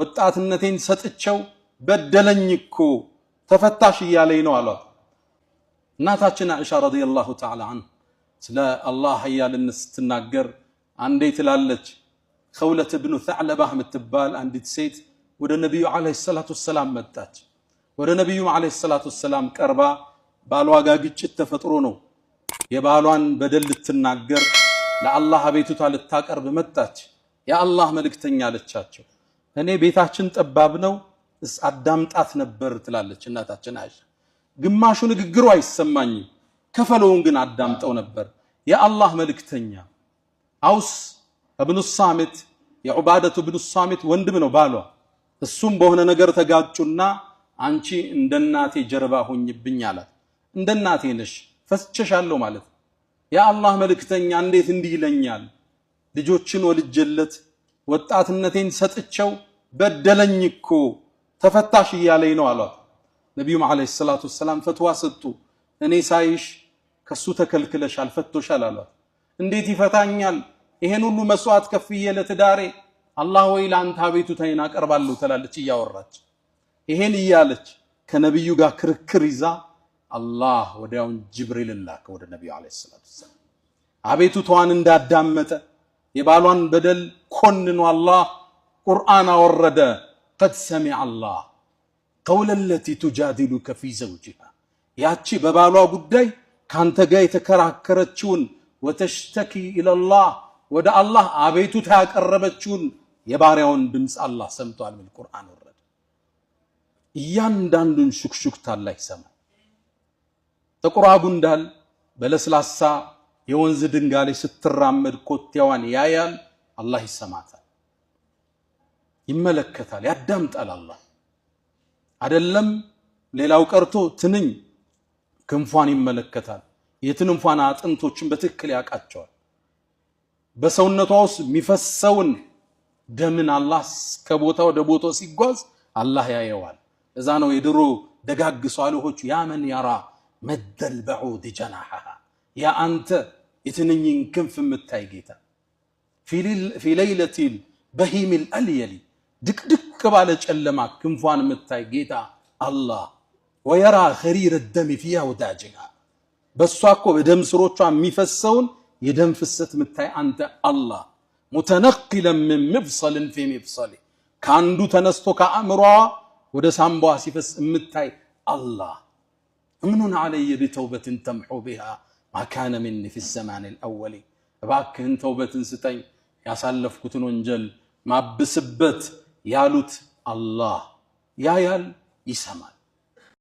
ወጣትነቴን ሰጥቸው በደለኝ እኮ ተፈታሽ እያለኝ ነው አሏት። እናታችን አኢሻ رضي الله تعالى عنها ስለ አላህ ሀያልነት ስትናገር አንዴ ትላለች፣ ኸውለት ብኑ ተዕለባህ የምትባል አንዲት ሴት ወደ ነቢዩ عليه الصلاة والسلام መጣች። ወደ ነቢዩ عليه الصلاة والسلام ቀርባ ባሏ ጋር ግጭት ተፈጥሮ ነው የባሏን በደል ልትናገር ለአላህ አቤቱታ ልታቀርብ መጣች። የአላህ መልእክተኛ አለቻቸው፣ እኔ ቤታችን ጠባብ ነው አዳምጣት ነበር ትላለች እናታችን አይሻ። ግማሹ ንግግሩ አይሰማኝም፣ ከፈለውን ግን አዳምጠው ነበር። የአላህ መልእክተኛ አውስ እብኑ ሳሚት የዑባደቱ ብኑ ሳሚት ወንድም ነው ባሏ። እሱም በሆነ ነገር ተጋጩና አንቺ እንደ እናቴ ጀርባ ሆኝብኝ አላት። እንደ እናቴ ነሽ ፈስቸሻለሁ ማለት። የአላህ መልእክተኛ እንዴት እንዲህ ይለኛል? ልጆችን ወልጀለት ወጣትነቴን ሰጥቸው በደለኝ እኮ ተፈታሽ እያለኝ ነው አሏት። ነቢዩም عليه الصلاة والسلام ፈትዋ ሰጡ። እኔ ሳይሽ ከሱ ተከልክለሻል፣ ፈቶሻል አሏት። እንዴት ይፈታኛል? ይሄን ሁሉ መስዋዕት ከፍዬ ለትዳሬ አላህ ወይ ለአንተ አቤቱታዬን አቀርባለሁ ትላለች እያወራች። ይሄን እያለች ከነቢዩ ጋር ክርክር ይዛ አላህ ወዲያውን ጅብሪል ላከ ወደ ነቢዩ عليه الصلاة والسلام። አቤቱታዋን እንዳዳመጠ የባሏን በደል ኮንኖ አላህ ቁርአን አወረደ። قد سمع الله قول التي تجادلك في زوجها፣ ያቺ በባሏ ጉዳይ ካንተ ጋር የተከራከረችውን፣ وتشتكي إلى الله፣ ወደ አላህ አቤቱታ ያቀረበችውን የባሪያውን ድምፅ አላህ ሰምቷል ሚል ቁርአን ወረደ። እያንዳንዱን ሹክሹክታ አላህ ይሰማል። ጥቁሯ ጉንዳን በለስላሳ የወንዝ ድንጋይ ላይ ስትራመድ ኮቴዋን ያያል፣ አላህ ይሰማታል፣ ይመለከታል፣ ያዳምጣል። አላህ አይደለም ሌላው ቀርቶ ትንኝ ክንፏን ይመለከታል። የትንፏን አጥንቶችን በትክክል ያውቃቸዋል። በሰውነቷ ውስጥ የሚፈሰውን ደምን አላህ ከቦታ ወደ ቦታው ሲጓዝ አላህ ያየዋል። እዛ ነው የድሮ ደጋግ ሷሊሆቹ يا من يرى مد البعوضة جناحها፣ ያ አንተ የትንኝን ክንፍ የምታይ ጌታ፣ في الليل البهيم الأليل፣ ድቅድቅ ባለ ጨለማ ክንፏን የምታይ ጌታ አላህ፣ ويرى غرير الدم في أوداجها፣ በእሷ እኮ በደም ስሮቿ የሚፈሰውን የደም ፍሰት የምታይ አንተ አላህ፣ متنقلا من مفصل في مفصل፣ ከአንዱ ተነስቶ ከአእምሯ ወደ ሳምቧ ሲፈስ የምታይ አላህ፣ امنن علي بتوبة تمحو بها ما كان مني في الزمان الأول፣ እባክህን ተውበትን ስጠኝ ያሳለፍኩትን ወንጀል ማብስበት ያሉት አላህ ያያል፣ ይሰማል።